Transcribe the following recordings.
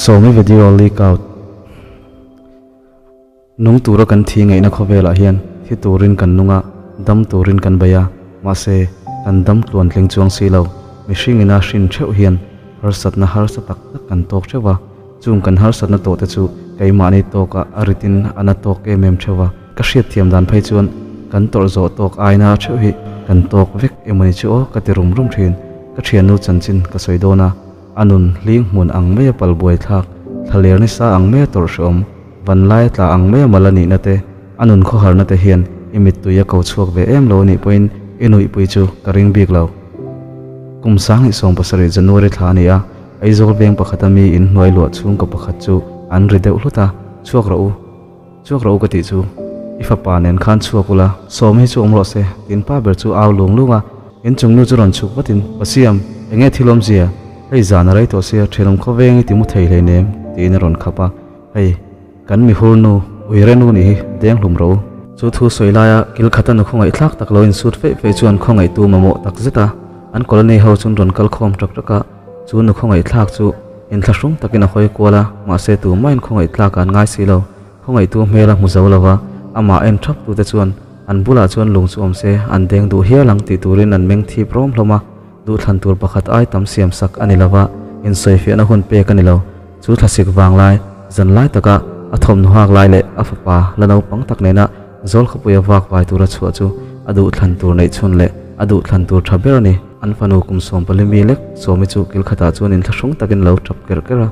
Sawmi video leak out. Nung tura kan thi ngaihna khawvelah hian thi turin kan nung a, dam turin kan bei a, mahse kan dam tluan tling chuang si lo. Mihring ina hrin theuh hian harsatna harsa tak tak kan tawk theuh a, chung kan harsatna tawh te chu keimahni tawkah a ritin a na tawk em em theuh a. Ka hriatthiam dan phei chuan kan tawrh zawh tawk aina theuh hi kan tawk vek emawni chu aw ka ti rum rum thin. Ka thiannu chanchin ka sawi dawn a, a nun hling hmun ang maia pal buai thlak, thlaler nisa ang maia tawrh hrehawm, van laia tla ang maia mal a nihna te, a nun khawharna te hian i mittui a ko chhuak ve em lo a nih pawhin i nuihpui chu ka ring bik lo. Kum 2017 January thla a ni a, Aizawl veng pakhata mi in hnuai luah chhungkaw pakhat chu an ri deuh hlut a, Chhuak rawh u. Chhuak rawh u ka tih chu i fapa nen khan chhuak ula, sawm hi chu awm rawh se, tiin pa ber chu au lung lung a. Inchung nu chu rawn chhuk vatin, Pasiam, eng nge thil awmzia? Hei zan a rei tawh sia, ṭhenawm khawveng i ti mu thei hleinem, tiin a rawn khap a. Hei, kan mihur nu, uire nu nih hi, deng hlum rawh u. Chu thu sawi laia kil khata nu khawngaih thlak tak lo insut feih feih chuan khawngaihtu mamawh tak zet a, an colony ho chun rawn kal khawm ṭak ṭak a. Chu nu khawngaih thlak chu inthlahrung takin a hawi kual a, mahse tumah in khawngaih tlak an ngai si lo. Khawngaihtu hmel a hmu zo lo va, amah en thap tute chuan an bulah chuan lung chu awm se an deng duh hial ang tih turin an meng thip rawm hlawm a, duhthlan tur pakhat ai tam siam sak a ni lo va, insawifiahna hun pek a ni lo. Chu thlasik vang lai, zan lai taka a thawmhnaw hak lai leh a fapa la naupang tak nena Zawlkhawpuia vak vai tura chhuah chu a duhthlan tur neih chhun leh a duhthlan tur tha ber a ni. An fanu kum 14 mi lek Sawmi chu kil khatah chuan inthlahrung takin lo tap kerh kerh a.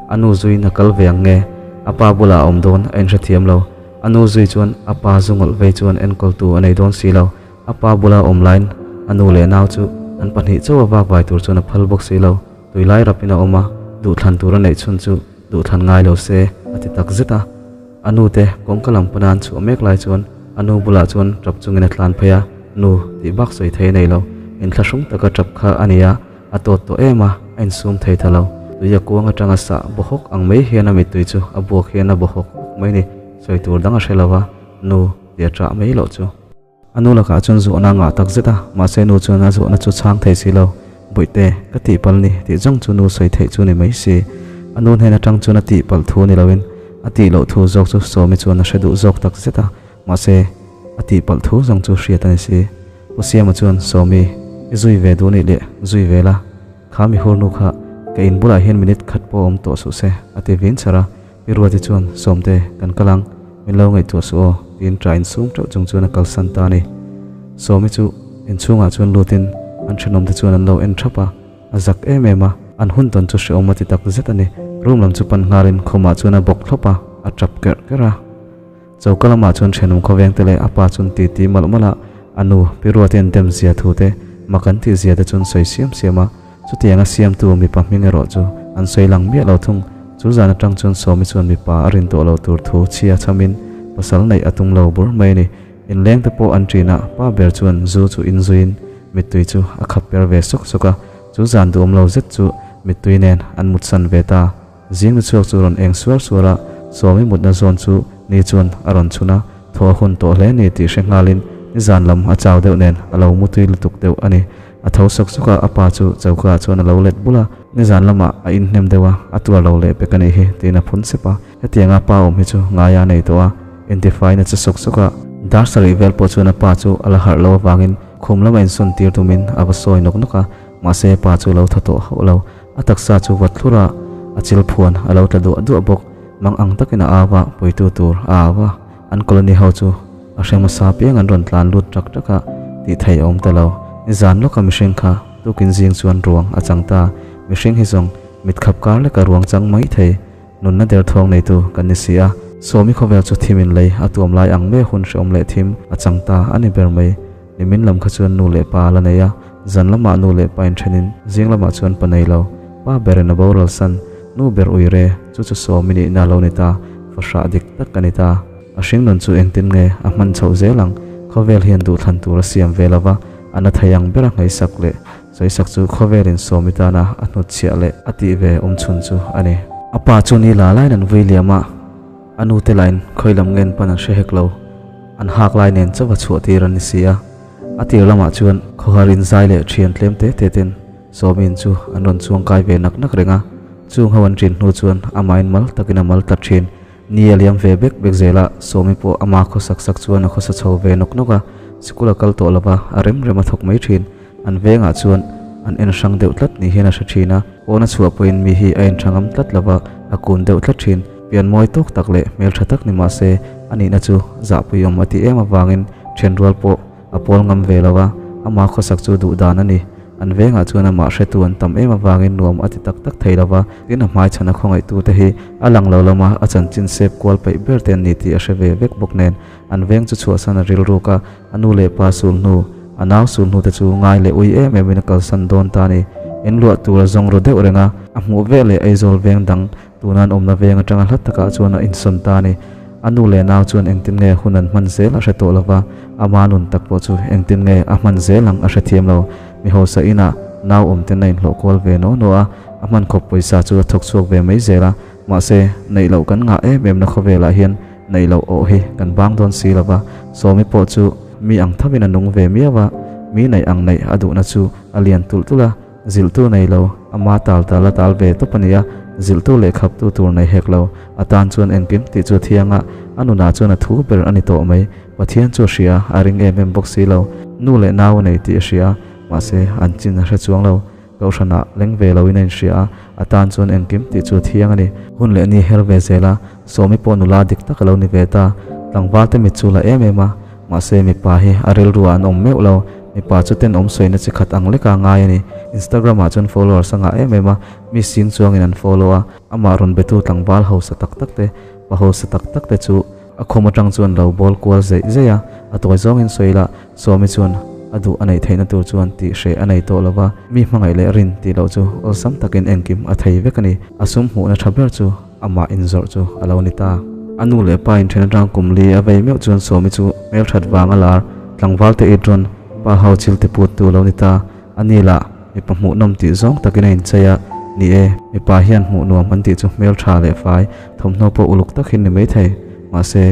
A nu zuiin a kal ve ang nge? A pa bulah a awm dawn a inhrethiam lo. A nu zui chuan a pa zu ngawlh vei chuan enkawltu a nei dawn si lo. A pa bula awm laiin a nu leh nau chu an pahnih chauh a vak vai tur chuan a phal bawk si lo. Tui lai rapin a awm a, duhthlan tur a neih chhun chu duhthlan ngai lo se a ti tak zet a. A nu te kawngka lam pana an chhuah mek lai chuan a nu bulah chuan tap chungin a tlan phei a, Nu, tih bak sawi thei a nei lo. Inthlahrung taka tap kha a ni a, a tawt tawh em a, a insum thei ta lo. Tui a kuang atanga sah bawhawk ang mai hian a mittui chu a buak hian a bawhawk hawk mai ni. Sawi tur dang a hre lo va, Nu, tih a ṭah mai loh chu. A nu lakah chuan zawhna a ngah tak zet a, mahse nu chuan a zawhna chu chhang thei si lo. Bawihte, ka tihpalh ni tih zawng chu nu sawi theih chu ni mai si. A nu hnen atang chuan a tihpalh thu ni loin a tih loh thu zawk chu Sawmi chuan a hre duh zawk tak zet a, mahse a tihpalh thu zawng chu hriat a ni si. Pu Siama chuan, Sawmi, i zui ve duh nih leh zui ve la, kha mi hur nu kha ka in bulah hian minute khat pawh awm tawh suh se, a ti vin char a. Pi Ruati chuan, Sawmte, kan kal ang, min lo ngaihtuah suh aw, tiin ṭah insum ṭeuh chung chuan a kalsan ta a ni. Sawmi chu inchhungah chuan lutin an ṭhenawmte chuan an lo en ṭhap a, a zak em em a, an hun tawn chu hrehawm a ti tak zet a ni. Room lam chu pan nghalin khumah chuan a bawk thlawp a, a ṭap kerh kerh a. Choka lamah chuan ṭhenawm khawvengte leh a pa chuan titi malh malh a, a nu, Pi Ruati an dem zia thu te, mak an tih zia te chuan sawi siam siam a. Chutianga siamtu mipa hming erawh chu an sawi lang miah lo thung. Chu zan atang chuan Sawmi chuan mipa a rin tawh lo tur thu chhia chhamin pasal neih a tum lo bur mai a ni. Inleng te pawh an ṭin a, pa ber chuan zu chu inzuiin mittui chu a khap per ve sawk sawk a. Chu zan duhawm lo zet chu mittui nen an mutsan ve ta. Zing ni chhuak chu rawn eng suar suar a, Sawmi mutna zawn chu ni chuan a rawn chhun a, thaw a hun tawh hle ni tih hre nghalin nizan lam a chau deuh nen a lo mutui lutuk deuh a ni. A tho sawk sawk a, a pa chu choka ah chuan a lo let bul a, nizan lamah a inhnem deuh a, a tuar lo leh pek a nih hi tiin a phun sep a. Hetianga pa awm hi chu ngaia a nei tawh a, intifaiin a che sawk sawk a. Dar sarih vel pawh chuan a pa chu a la harh lo avangin khum lama insawn tir tumin a va sawi nawk nawk a, mahse pa chu a lo tha tawh hauh lo. A taksa chu vat thlur a, a chil phuan a lo tla duah duah bawk. Mang ang takin a au a, puitu tur a au a. An colony ho chu a hre hmasa piang an rawn tlan lut tak tak a, tih theih a awm ta lo. Nizan lawka mihring kha tukin zing chuan ruang a chang ta. Mihring hi zawng mit khap kar leka ruang chang mai thei. Nunna derthawng neitu kan ni si a. Sawmi khawvel chu thim in lei a tuam lai ang mai hun hreawm leh thim a chang ta a ni ber mai. Nimin lam kha chuan nu leh pa la nei a, zan lamah nu leh pa inthenin zing lamah chuan pa nei lo. Pa berin a boral san, nu ber ui re, chu chu sawmi nihna a lo ni ta, fahrah dik tak a ni ta. A hringnun chu engtin nge a hman chhoh zel ang? Khawvel hian duhthlan tur a siam ve lo va, a na thei ang bera ngaihsak leh sawisak chu khawvelin sawmi tana a hnutchhiah leh a tih ve awmchhun chu a ni. A pa chu ni la laiin an vui liam a. A nu te lain khawi lam ngen pan an hre hek lo, an hak lai nen chauh a chhuah tir an ni si a. A tir lamah chuan khawhar in zai leh thian tlem te te ten Sawmin chu an rawn chuang kai ve nak nak reng a. Chung ho an ṭin hnu chuan amahin mal takin a mal tlat ṭhin. Ni a liam ve bek bek zel a, Sawmi pawh ama khawsak sak chuan a khawsa chho ve nawk nawk a, sikul a kal tawh lo va, a rem rem a thawk mai ṭhin. An vengah chuan an en hrang deuh tlat ni hian a hre ṭhin a, pawn a chhuah pawhin mi hi a en ṭha ngam tlat lo va, a kun deuh tlat ṭhin. Pian mawi tawk tak leh hmelṭha tak ni mah se, a nihna chu zahpuiawm a ti em avangin ṭhian rual pawh a pawl ngam ve lo a, amah khawsak chu duh dan a ni. An vengah chuan amah hretu an tam em avangin nuam a ti tak tak thei lo va, tin a hmai chhana khawngaihtute hi a lang lo lama a chanchin sep kual peih ber te an ni tih a hre ve vek bawk nen. An veng chu chhuahsan a rilruk a, a nu leh pa sul hnu, a nau sul hnu te chu ngai leh ui em emin a kalsan dawn ta a ni. In luah tur a zawng ru deuh reng a, a hmuh vek leh Aizawl veng dang Tuna an awmna veng atanga hla takah chuan a insawn ta a ni. A nu leh nau chuan engtin nge hun an hman zel a hre tawh lova, ama nun tak pawh chu engtin nge a hman zel ang a hrethiam lo. Mi hausa inah nau awm ten a inhlawh kual ve naw naw a, a hman khawp pawisa chu a thawk chhuak ve mai zel a. Mahse, neih loh kan ngah em em na khawvelah hian neih loh awh hi kan bang dawn si lova, Sawmi pawh chu mi ang thavin a nung ve miau a, mi neih ang neih a duhna chu a lian tulh tulh a. Zilhtu nei lo, ama tal tal a tal ve tawp a ni a, zilhtu leh khaptu tur nei hek lo, a tan chuan engkim tih chu a thiang a, a nunah chuan a thu ber a ni tawh mai. Pathian chu a hria, a ring em em bawk si lo. Nu leh nau a nei tih a hria a, mahse an chin a hre chuang lo. Kohhranah leng ve loin a inhria a, a tan chuan engkim tih chu a thiang a ni. Hun leh ni her ve zel a, Sawmi pawh nula dik tak a lo ni ve ta. Tlangval te mit chu la em em a, mahse mipa hi a rilruah an awm meuh lo. Mipa chu tenawm sawina chi khat ang leka ngai a ni. Instagram ah chuan followers a ngah em em a, mi sing chuangin an follow a, amah rawn betu tlangval hausa tak tak te, pa hausa tak tak te chu a khum atang chuan lo bawl kual zeih zeih a, a tawi zawngin sawi lah Sawmi chuan a duh a neih theihna tur chuan tih hreh a nei tawh lo va, mi hmangaih leh rin tih loh chu awlsam takin engkim a thei vek a ni. A sum hmuhna tha ber chu amah inzawrh chu a lo ni ta. A nu leh pa inthen atang kum li a vei meuh chuan Sawmi chu hmelthat vang a lar, tlangval te it rawn pa ho chil ti put tu lo ni ta. A ni lah mipa hmuhnawm tih zawng takin a inchei a, ni e, mipa hian hmuh nuam an tih chu hmeltha leh fai, thawmhnaw pawh uluk tak hi ni maithei. Mahse,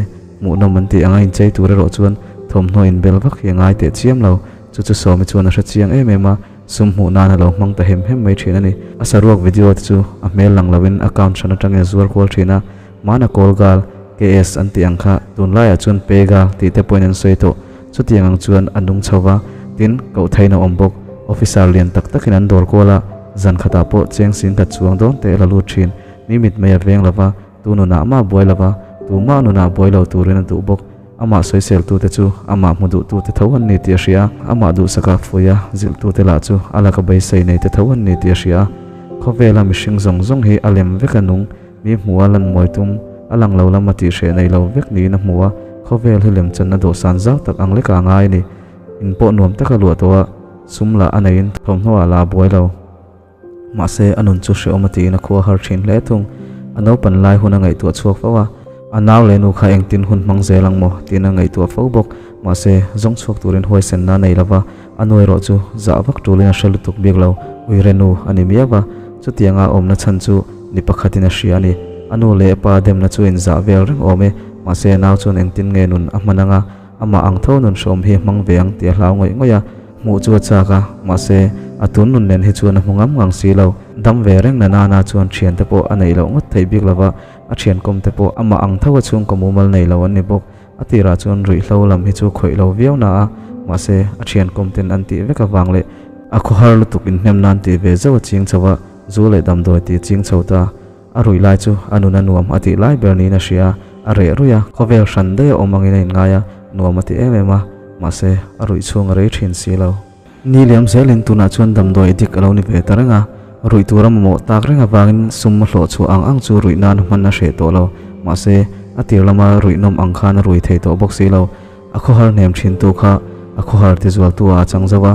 hmuhnawm an tih anga inchei tur erawh chuan thawmhnaw inbel vak hi a ngai teh chiam lo. Chu chu Sawmi chuan a hre chiang em em a. Sum hmuh nan a lo hmang ta hem hem mai thin a ni. A saruak video te chu a hmel lang loin account hran atangin a zuar kual thin a, Mana Kawl Gal, KS an tih ang kha tunlaiah chuan Pe Gal tih te pawhin an sawi tawh. Chutiang ang chuan a nung chho va, tin koh theiin a awm bawk. Officer lian tak takin an dawr kual a, zan khatah pawh cheng sing khat chuang dawn te la lut thin. Mi mit mei a veng lova, tu nunah mah buai lova, tumah nunah buai lo turin a duh bawk. Amah sawiseltute chu amah hmu duhtute tho an ni tih a hria a, amah duhsaka fuia zilhtute lah chu a laka beisei neite tho an ni tih a hria a. Khawvela mihring zawng zawng hi a lem vek a nung, mi hmu a lan mawi tum, a lang lo lama tihhreh nei lo vek niin a hmu a, khawvel hi lemchanna dawhsan zau tak ang lekah a ngai a ni. In pawh nuam taka luah tawh a, sum lah a neiin thawmhnaw ah lah a buai lo. Mahse, a nun chu hrehawm a tiin a khua har thin hle thung. A naupan lai hun a ngaihtuah chhuak fo a, a nau leh nu kha engtin hun hmang zel ang maw tiin a ngaihtuah fo bawk. Mahse, zawng chhuak turin huaisenna a nei lo va, a nu erawh chu zah vak tulin a hre lutuk bik lo, uire nu a ni miau va. Chutianga a awmna chhan chu ni pakhatin a hria a ni. A nu leh a pa demna chu inzah vel reng awm e, mahse a nau chuan engtin nge nun a hman anga amah ang tho nun hrehawm hi a hmang ve ang tih a hlau ngawih ngawih a. Hmuh chu a chak a, mahse, a tun nun nen hi chuan a hmu ngam ngang si lo. Dam ve reng na nana chuan thiante pawh a neih loh ngawt theih bik lo va, a thiankawm te pawh amah ang tho a chhungkaw mumal nei lo an ni bawk. A tirah chuan ruihhlo lam hi chu khawih lo viau na a, mahse, a thiankawm ten an tih vek avang leh a khawhar lutuk inhnem nan tih ve zauh a ching chho a, zu leh damdawi tih ching chho ta. A ruih lai chu a nun a nuam a tih lai ber niin a hria a, a reh ruih a, khawvel hran daih a awm angin a inngai a, nuam a ti em em a, mahse a ruih chhung a rei thin si lo. Ni liam zelin tunah chuan damdawi dik a lo ni ve ta reng a, ruih tur a mamawh tak reng avangin sum a hlawh chhuah ang ang chu ruih nan a hman a hreh tawh lo, mahse a tir lama ruih nawm ang khan a rui thei tawh bawk si lo. A khawhar hnem thin tu kha a khawhar tizualtu ah a chang zo a,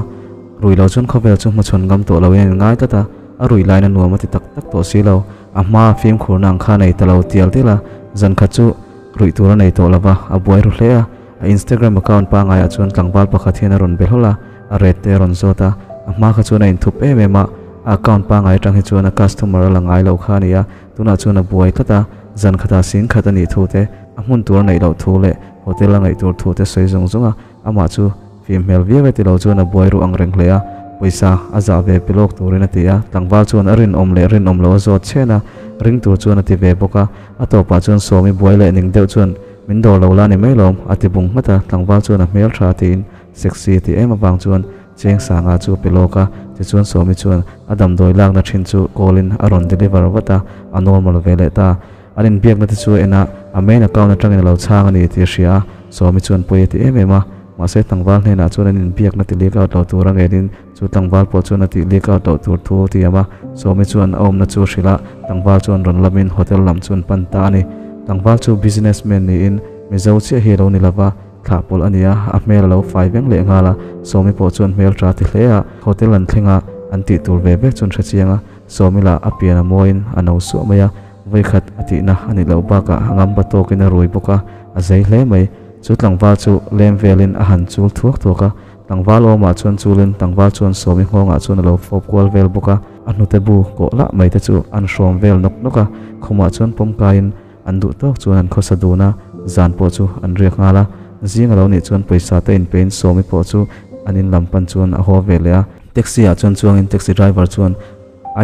rui lo chuan khawvel chu hmachhawn ngam tawh loin a inngai tlat a, A ruih lain a nuam a ti tak tak tawh si lo. A hma fimkhurna ang kha a nei ta lo tial tial a, zan khat chu ruih tur a nei tawh lo va, a buai ru hle a. A Instagram account pangaiah chuan tlangval pakhat hian a rawn be hlawl a, a rate te a rawn zawt a. A hma kha chuan a inthup em em a, a account pangai atang hi chuan a customer a la ngai lo kha a ni a, tunah chuan a buai tlat a, zan khatah sing khat a nih thu te, a hmun tur a neih loh thu leh hotel a ngaih tur thu te sawi zung zung a, amah chu fim hmel viau e ti lo chuan a buai ruh ang reng hle a. Pawisa a zah ve pe lawk turin a ti a, tlangval chuan a rinawm leh rinawm lo a zawt chhen a, ring tur chuan a ti ve bawk a. A tawpah chuan Sawmi buai leh ning deuh chuan, Min dawr lo la ni mai lawm, a ti bung nghat a, tlangval chuan a hmel tha tiin sexy a ti em avang chuan Cheng Sanga chu a pe lawk a, tichuan Sawmi chuan a damdawi lakna thin chu call in a rawn deliver vat a, a normal ve leh ta. An inbiakna te chu a en a, a main account atangin a lo chhang a ni tih a hria a, Sawmi chuan pawi a ti em em a, mahse tlangval hnenah chuan an inbiakna ti leak out lo tur a ngenin chu tlangval pawh chuan a tih leak out loh tur thu a tiam a, Sawmi chuan a awmna chu a hrilh a, tlangval chuan rawn lamin hotel lam chu an pan ta a ni. Tlangval chu business man niin Mizo chiah hi a lo ni lova, thlah pawlh a ni a, a hmel a lo fai veng leh nghal a, Sawmi pawh chuan hmel tha ti hle a, hotel an thleng a, an tih tur ve vek chu an hre chiang a, Sawmi lah a pian a mawiin a no suah mai a, vawikhat a tihna a nih loh bakah a ngamba tawkin a rui bawk a, a zei hle mai. Chu tlangval chu lem velin a han chul thuak thuak a, tlangval awmah chuan chulin tlangval chuan Sawmi nghawngah chuan a lo fawp kual vel bawk a, a hnute bu kawh lah mai te chu an hrawm vel nawk nawk a, khumah chuan pawm kaiin an duh tawk chuan an khawsa dun a, zan pawh chu an riak nghal a, zing a lo nih chuan pawisa te inpein Sawmi pawh chu an in lam pan chuan a haw ve leh a. Taxi ah chuan chuangin taxi driver chuan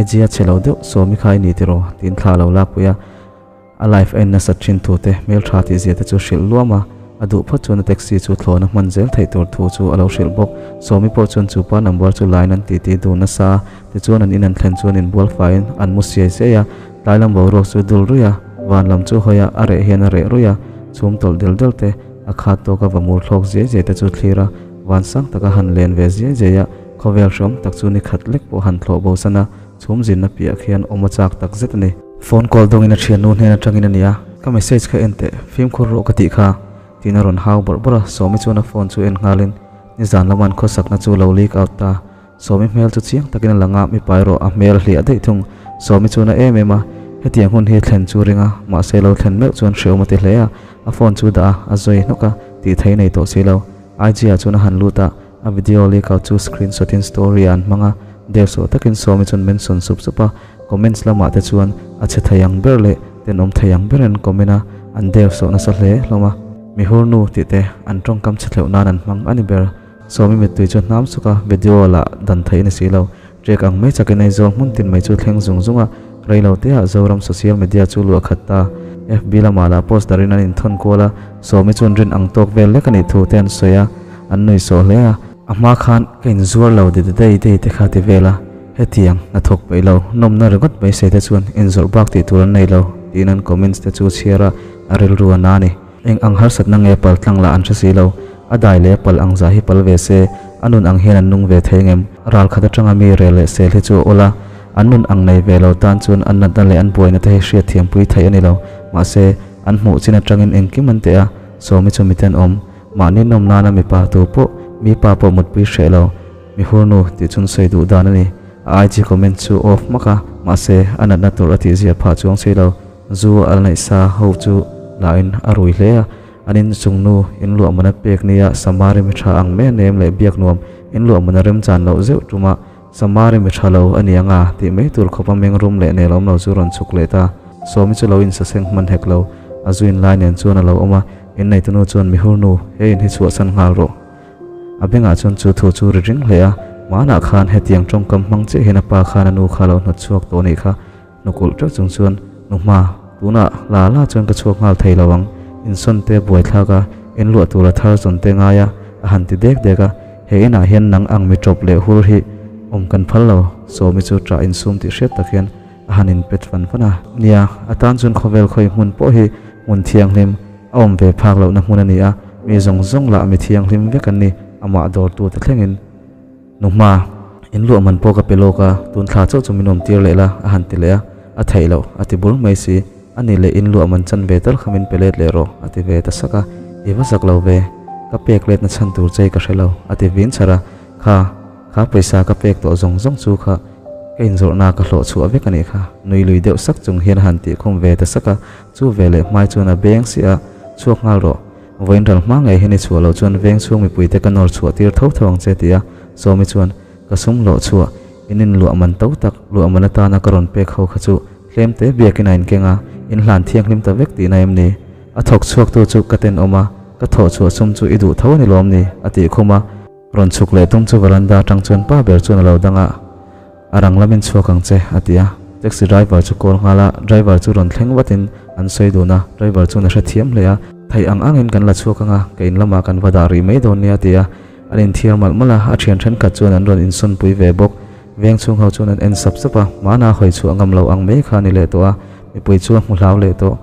IG a chhe lo deuh Sawmi kha i ni tiraw tiin thla a lo lakpui a, a life a en nasat thin thu te hmeltha tih zia te chu hrilh luam a, a duh phawt chuan a taxi chu thlawn a hman zel theih tur thu chu a lo hrilh bawk. Sawmi pawh chuan chu pa number chu line an titi dun nasa a, tichuan an in an thlen chuan inbual faiin an mu siai siai a, tlai lam boruak chu dul ruih a, van lam chu hawi a, a reh hian a reh ruih a, chhum tawlh del del te, a khat tawka va mur thlawk ziai ziai te chu thlir a, van sang taka han len ve ziai ziai a, khawvel hreawm tak chu ni khat lek pawh han thlawh bo san a, chhum zinna piah khian awm a chak tak zet a ni. Phone call dawngin a thiannu hnen atangin a ni a, ka message kha en teh, fimkhur rawh ka tih kha, tiin a rawn hau bawrh bawrh a, Sawmi chuan a phone chu en nghalin nizan lama an khawsakna chu lo leak out ta. Sawmi hmel chu chiang takin a lang a, mipa erawh a hmel hliah daih thung. Sawmi chuan a em em a, hetiang hun hi thlen chu ring a, mahse lo thlen meuh chuan hreawm a ti hle a, a phone chu dah a, a zawi hnawk a, tih thei nei tawh si lo. IG ah chuan a han lut a, a video leak out chu screenshot in story ah an hmang a, deu sawh takin Sawmi chuan mention sup sup a, comments lamah te chuan a chhe thei ang ber leh tenawm thei ang ber an comment a, an deu sawh nasa hle hlawm a. Mihur nu tih te an tawngkam chhe thleuh nan an hmang a ni ber. Sawmi mittui chu hnam suk a, video lah dan theih a ni si lo. Trek ang mai chakin Aizawl hmun tin mai chu thleng zung zung a, rei lo te ah Zoram social media chu luah khat ta. FB lamah lah post darin an inthawn kual a, Sawmi chuan rin ang tawk vel lek a nih thu te an sawi a, an nui sawh hle a. A hma khan ka inzuar lo de de dei dei te kha ti vel a, hetiang hnathawk peih lo, nawmna ringawt mai sei te chuan inzawrh bak tih tur an nei lo tiin an comments te chu chhiar a, a rilru a na a ni. Eng ang harsatna nge pal tlang lah an hre si lo. A dai leh a pal ang zah hi pal ve se, a nun ang hian an nung ve thei ngem? Ral khat atanga mi rel leh sel hi chu a awl a, an nun ang nei ve lo tan chuan an natna leh an buaina te hi hriatthiampui theih a ni lo. Mahse, an hmuh chin atangin engkim an teh a, Sawmi chu miten awm. Mahni nawm nana mipa tu pawh, mi pa pawh mutpui hreh lo. Mi hurnu tih chun sawi duh dan a ni. A IG comment chu off hmak a, mahse, a natna tur a tihzia phah chuang si lo. Zu a neih sa ho chu lahin a rui hle a, an in chungnu in luah mana pek nia Samari mi tha ang mai a nem leh biak nuam in luah mana remchan loh zeuh tuma Samari mi tha lo a ni ang a tih mai tur khawpa meng rum leh nel awm lo chu rawn chhuk leh ta. Sawmi chu lo insaseng hman hek lo, a zu in lai nen chuan a lo awm a, inneitunu chuan Mihurnu, he in hi chhuahsan nghal rawh. A bengah chuan chu thu chu ri ring hle a, hmanah khan hetiang tawngkam hmang chiah hian a pa khan a nu kha lo hnawt chhuak tawh a nih kha. Hnukulh teuh chung chuan, Nu hma, tunah la la chuan ka chhuak nghal thei lo ang, insawn te buai thlak a, in luah tur a thar zawn te ngai a, a han ti dek dek a, he inah hian nang ang mi tawp leh hur hi awm kan phal lo, Sawmi chu ṭah insum tih hriat tak hian a han inpet fan fan a. Nia, a tan chuan khawvel khawi hmun pawh hi hmun thianghlim, a awm ve phak lohna hmun a ni a, mi zawng zawng lah mi thianghlim vek an ni, amah dawrtute thlengin. Nu hma, in luah man pawh ka pe lawk a, tun thla chauh chu min awm tir leh la, a han ti leh a, a theih loh, a ti bur mai si, a ni leh in luah man chan ve tal kha min pe let leh rawh, a ti ve ta sak a, i va zak lo ve, ka pek letna chhan tur che ka hre lo, a ti vin chhar a, kha, kha pawisa ka pek tawh zawng zawng chu kha ka inzawrhna ka hlawh chhuah vek a nih kha, nui lui deuh sak chung hian a han tih khum ve ta sak a, chu ve leh hmai chuan a beng siah a, chhuak nghal rawh. Vawiin ral hma ngei hian i chhuah loh chuan veng chhung mipuite ka nawr chhuah tir tho tho ang che ti a, Sawmi chuan, Ka sum hlawh chhuah, in in luah man to tak, luah man atana ka rawn pek ho kha chu tlem te biakin a inkeng a, in hlan thianghlim ta vek tihna em ni? A thawk chhuaktu chu ka tenawm a, ka thawh chhuah sum chu i duh tho a ni lawm ni? a tih khum a. Rawn chhuk leh tum chu veranda atang chuan pa ber chuan a lo dang a, A rang lamin chhuak ang che, a ti a. Taxi driver chu call nghal a, driver chu rawn thleng vatin an sawi dun a, driver chuan a hrethiam hle a, Theih ang angin kan la chhuak ang a, ka in lamah kan va dah rih mai dawn nia, a ti a. An inthiar malh malh a, a thian thenkhat chuan an rawn insawnpui ve bawk. Veng chhung ho chuan an en sap sap a, hmana hawi chhuah ngam lo ang mai kha a ni leh tawh a, mipui chu a hmu hlau leh tawh.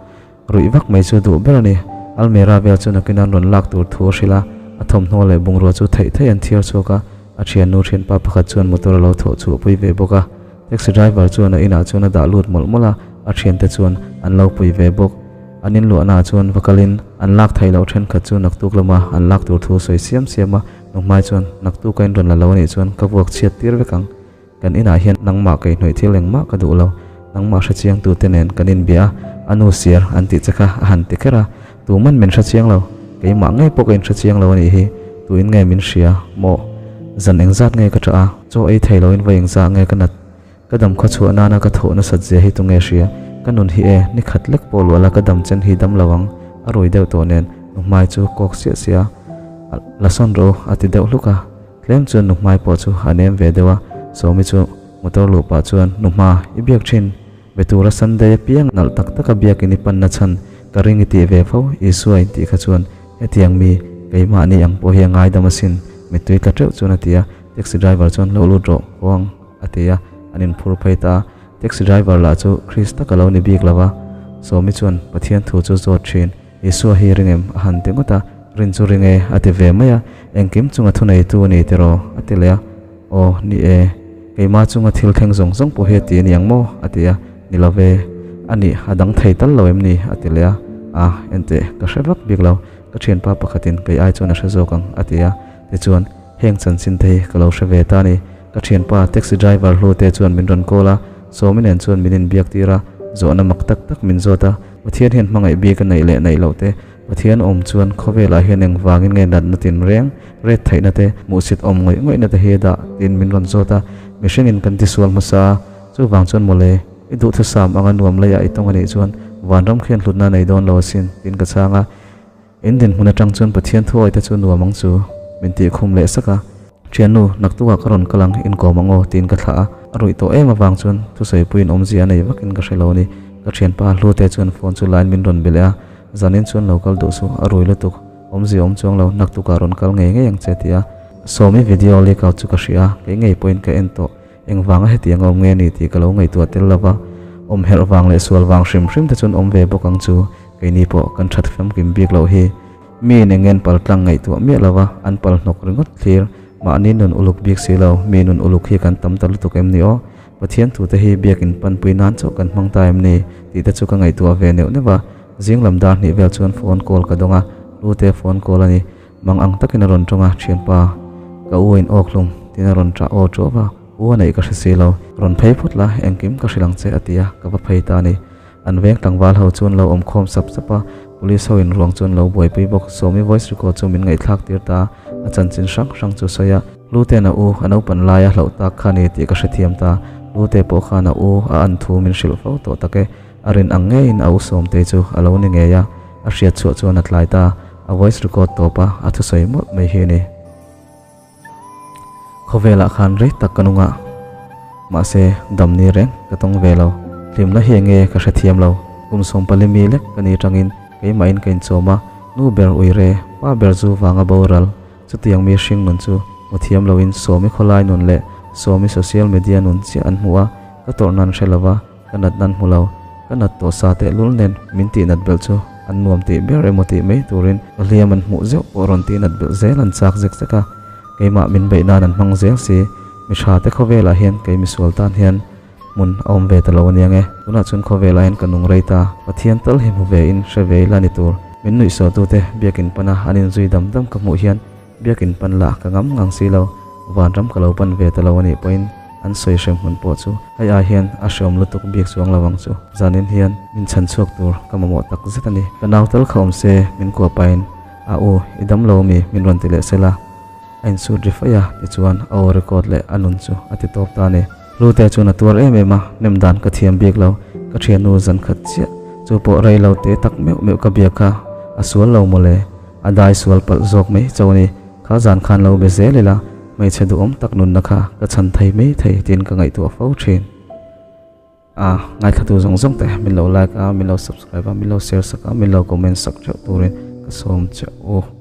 Ruih vak mai chu duh ber a ni. Almera vel chu nakin an rawn lak tur thu a hrilh a, a thawmhnaw leh bungrua chu theih theih an thiar chhuak a, a thiannu thianpa pakhat chuan motor a lo thawh chhuah pui ve bawk a. Taxi driver chuan a inah chuan a dah lut mawlh mawlh a, a thiante chuan an lo pui ve bawk. An inluahnaah chuan va kalin an lak theih loh thenkhat chu naktuk lama an lak tur thu sawi siam siam a, Nunghmai chuan naktuk a inrawn la lo anih chuan ka vuak chhiat tir vek ang. Kan inah hian nangmah kaihhnawih thil engmah ka duh lo, nangmah hrechiang tute nen kan inbia a, a nu siar an tih che kha a han ti kher a, tuman min hrechiang lo, keimah ngei pawh ka inhrechiang lo a nih hi, tuin nge min hria maw? Zan engzat nge ka ṭah a, chaw ei thei loin va engzah nge ka nat? Ka dam khaw chhuah nana ka thawh nasat zia hi tunge hria? Ka nun hi e, ni khat lek pawh luah la ka dam chen hi dam lo ang, a rui deuh tawh nen, nuhmai chu kawk siah siah a, la sawn rawh u a ti deuh hluk a. Tlem chuan Nuhmai pawh chu a nem ve deuh a, Sawmi chu motor luh pah chuan, Nuhma, i biak thin. Be tura Sunday apiang nalh tak taka biakin i panna chhan ka ring i tih ve fo, Isua in tih kha chuan hetiang mi keimahni ang pawh hi a ngaidam asin, mittui tla teuh chuan a ti a, taxi driver chuan lo lut rawh huang a ti a, an inphur phei ta a, taxi driver lah chu Krista ka lo ni bik lo va, Sawmi chuan Pathian thu chu zawt thin. Isua hi ring em? A han ti ngawt a, Rin chu ring e, a ti ve mai a, Engkim chunga thuneitu a ni tiraw? A ti leh a, Aw, ni e, keimah chunga thil thleng zawng zawng pawh hi a ti a ni ang maw? A ti a, Ni lo ve, a nih, a dang thei tal lo em ni? A ti leh a, A, enteh, ka hre vak bik lo, ka thianpa pakhatin kei ai chuan a hre zawk ang, a ti a, tichuan, Heng chanchin te hi ka lo hre ve ta a ni, ka thianpa taxi driver hlu te chuan min rawn call a, Sawmi nen chuan min inbiak tir a, zawhna mak tak tak min zawt a, Pathian hian hmangaih bik a neih leh neih loh te, Pathian awm chuan khawvelah hian engvangin nge natna tinreng, ret theihna te, hmuhsit awm ngawih ngawihna te hi a dah tiin min rawn zawt a, mihringin kan tisual hmasa a, chuvang chuan mawle, i duhthusam anga nuam leiah i tawng a nih chuan vanram khian hlutna a nei dawn lo asin tiin ka chhang a. In dinhmun atang chuan Pathian thuawi te chu nuam ang chu, min tih khum leh sak a. Thiannu, naktukah ka rawn kal ang, inkawm ang aw, tiin ka thlah a. A ruih tawh em avang chuan thusawipuiin awmzia a nei vakin ka hre lo a ni. Ka thianpa Hlute chuan phone chu lain min rawn be leh a, Zanin chuan lo kal duh suh, a rui lutuk, awmzia awm chuang lo, naktukah rawn kal ngei ngei ang che, ti a. Sawmi video leak out chu ka hria a, kei ngei pawhin ka en tawh. Engvanga hetiang a awm nge ni tih ka lo ngaihtuah tel lo va, awm herh vang leh sual vang hrim hrim te chuan awm ve bawk ang chu, keini pawh kan that famkim bik loh hi. Mi in engen pal tlang ngaihtuah miah lo va, an pal hnawk ringawt thlir, mahni nun uluk bik si lo, mi nun uluk hi kan tam ta lutuk em ni aw? Pathian thu te hi biakin panpui nan chauh kan hmang ta em ni? tih te chu ka ngaihtuah ve neuh neuh a, zing lam dar hnih vel chuan phone call ka dawng a, Lute phone call a ni. Mang ang takin a rawn tawng a, Thianpa, ka u a in awk hlum, tiin a rawn ṭah aw ṭuau a, U a neih ka hre si lo, rawn phei phawt la, engkim ka hrilh ang che, a ti a, ka va phei ta a ni. An veng tlangval ho chuan lo awm khawm sap sap a, police ho in ruang chuan lo buaipui bawk, Sawmi voice record chu min ngaihthlak tir ta a, a chanchin hrang hrang chu sawi a, Hlute na u a naupan laia hlauh tak kha ni tih ka hrethiam ta, Hlute pawh khan a u a an thu min hrilh fo tawh tak e, a rin ang ngeiin a u Sawmtei chu a lo ni ngei a, a hriat chhuah chuan a tlai ta. A voice record tawp a, a thusawi mawlh mai hi a ni. Khawvelah khan rei tak ka nung a, mahse dam ni reng ka tawng ve lo. Hlimna hi enge ka hrethiam lo. Kum 14 mi lek ka ni tangin keimahin ka inchawm a, nu ber uire, pa ber zu vanga boral, chutiang mi hring nun chu hmu thiam loin Sawmi khawlai nun leh Sawmi social media nun chiah an hmu a, ka tawrh nan hre lova. Ka nat nan hmu lo, ka nat tawh sa tehlul nen min tih nat belh chu an nuam tih ber emaw tih mai turin ka hliam an hmuh zeuh pawh rawn tih nat belh zel an chak zek zek a, keimah min beih nan an hmang zel si, mi tha te khawvelah hian kei misual tan hian hmun a awm ve ta lo aniang e, tunah chuan khawvelah hian ka nung rei ta, Pathian tal hi hmu ve in hre ve ila ni tur, min nuihsawhtute biakin pana an inzui dam dam ka hmuh hian Biakin pan lah ka ngam ngang si lo, vanram ka lo pan ve ta lo a nih pawhin an sawi hrem hmun pawh chu hei ai hian a hreawm lutuk bik chuang lo ang chu. Zanin hian min chhan chhuak tur ka mamawh tak zet a ni. Ka nau tal kha awm se min kuah pahin a u i dam lo mi min rawn ti leh sel a, a insut ri faih a tichuan a aw record leh a nun chu a ti tawp ta a ni. Hlute chuan a tuar em em a, nem dan ka thiam bik lo, ka thiannu zan khat chiah chu pawh rei lo te tak meuh meuh ka biak kha a sual lo mawle. A dai sual palh zawk mai cho a ni. Kha zan khan lo be zel ila, hmeichhe duhawm tak nunna kha ka chhan thei mai thei tiin ka ngaihtuah fo thin. A ngaithlatu zawng zawng te min lo like a, min lo subscribe a, min lo share sak a, min lo comment sak theuh turin ka sawm che u.